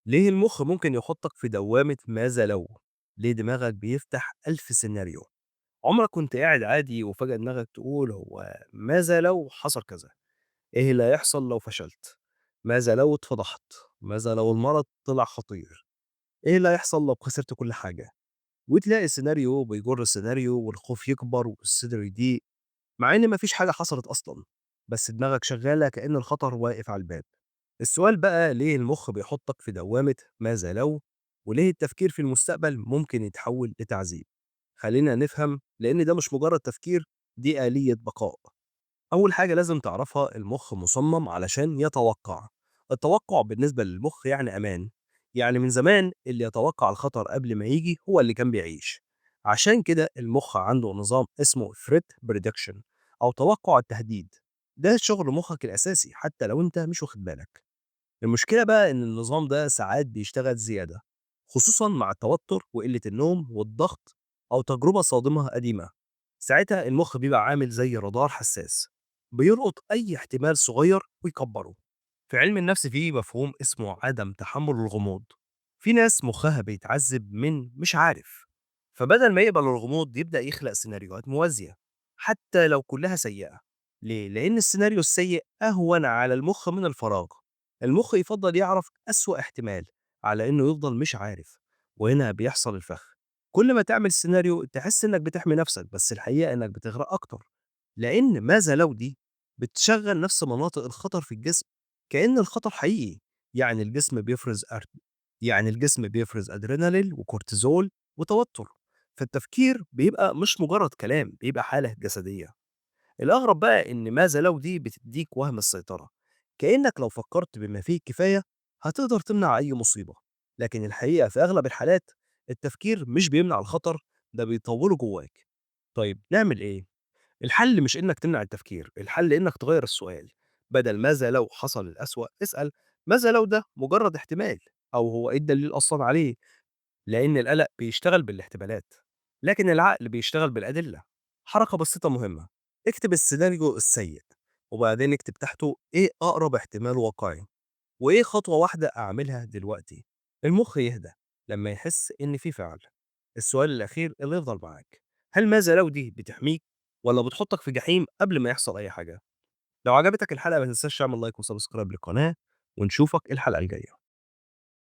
ليه المخ ممكن يحطك في دوامة ماذا لو؟ ليه دماغك بيفتح ألف سيناريو؟ عمرك كنت قاعد عادي وفجأة دماغك تقول هو ماذا لو حصل كذا؟ إيه اللي هيحصل لو فشلت؟ ماذا لو اتفضحت؟ ماذا لو المرض طلع خطير؟ إيه اللي هيحصل لو خسرت كل حاجة؟ وتلاقي سيناريو بيجر سيناريو، والخوف يكبر والصدر يضيق، مع إن مفيش حاجة حصلت أصلا، بس دماغك شغالة كأن الخطر واقف على الباب. السؤال بقى، ليه المخ بيحطك في دوامة ماذا لو؟ وليه التفكير في المستقبل ممكن يتحول لتعذيب؟ خلينا نفهم، لأن ده مش مجرد تفكير، دي آلية بقاء. أول حاجة لازم تعرفها، المخ مصمم علشان يتوقع. التوقع بالنسبة للمخ يعني أمان، يعني من زمان اللي يتوقع الخطر قبل ما يجي هو اللي كان بيعيش. عشان كده المخ عنده نظام اسمه threat prediction أو توقع التهديد. ده شغل مخك الأساسي حتى لو أنت مش واخد بالك. المشكلة بقى إن النظام ده ساعات بيشتغل زيادة، خصوصا مع التوتر وقلة النوم والضغط أو تجربة صادمة قديمة. ساعتها المخ بيبقى عامل زي رادار حساس، بيلقط أي احتمال صغير ويكبره. في علم النفس فيه مفهوم اسمه عدم تحمل الغموض. في ناس مخها بيتعذب من مش عارف، فبدل ما يقبل الغموض يبدأ يخلق سيناريوهات موازية حتى لو كلها سيئة. ليه؟ لأن السيناريو السيء أهون على المخ من الفراغ. المخ يفضل يعرف أسوأ احتمال على إنه يفضل مش عارف. وهنا بيحصل الفخ. كل ما تعمل سيناريو تحس إنك بتحمي نفسك، بس الحقيقة إنك بتغرق أكتر، لأن ماذا لو دي بتشغل نفس مناطق الخطر في الجسم كأن الخطر حقيقي. يعني الجسم بيفرز أدرينالين وكورتيزول وتوتر، فالتفكير بيبقى مش مجرد كلام، بيبقى حالة جسدية. الأغرب بقى إن ماذا لو دي بتديك وهم السيطرة، كأنك لو فكرت بما فيه الكفاية هتقدر تمنع أي مصيبة. لكن الحقيقة في أغلب الحالات التفكير مش بيمنع الخطر، ده بيطوله جواك. طيب نعمل إيه؟ الحل مش إنك تمنع التفكير، الحل إنك تغير السؤال. بدل ماذا لو حصل الأسوأ، اسأل ماذا لو ده مجرد احتمال، أو هو إيه الدليل أصلا عليه؟ لأن القلق بيشتغل بالاحتمالات، لكن العقل بيشتغل بالأدلة. حركة بسيطة مهمة: اكتب السيناريو السيء، وبعدين اكتب تحته إيه أقرب احتمال واقعي، وإيه خطوة واحدة أعملها دلوقتي. المخ يهدى لما يحس إن في فعل. السؤال الأخير اللي يفضل معاك: هل ماذا لو دي بتحميك ولا بتحطك في جحيم قبل ما يحصل أي حاجة؟ لو عجبتك الحلقة ما تنساش تعمل like و subscribe للقناة، ونشوفك الحلقة الجاية.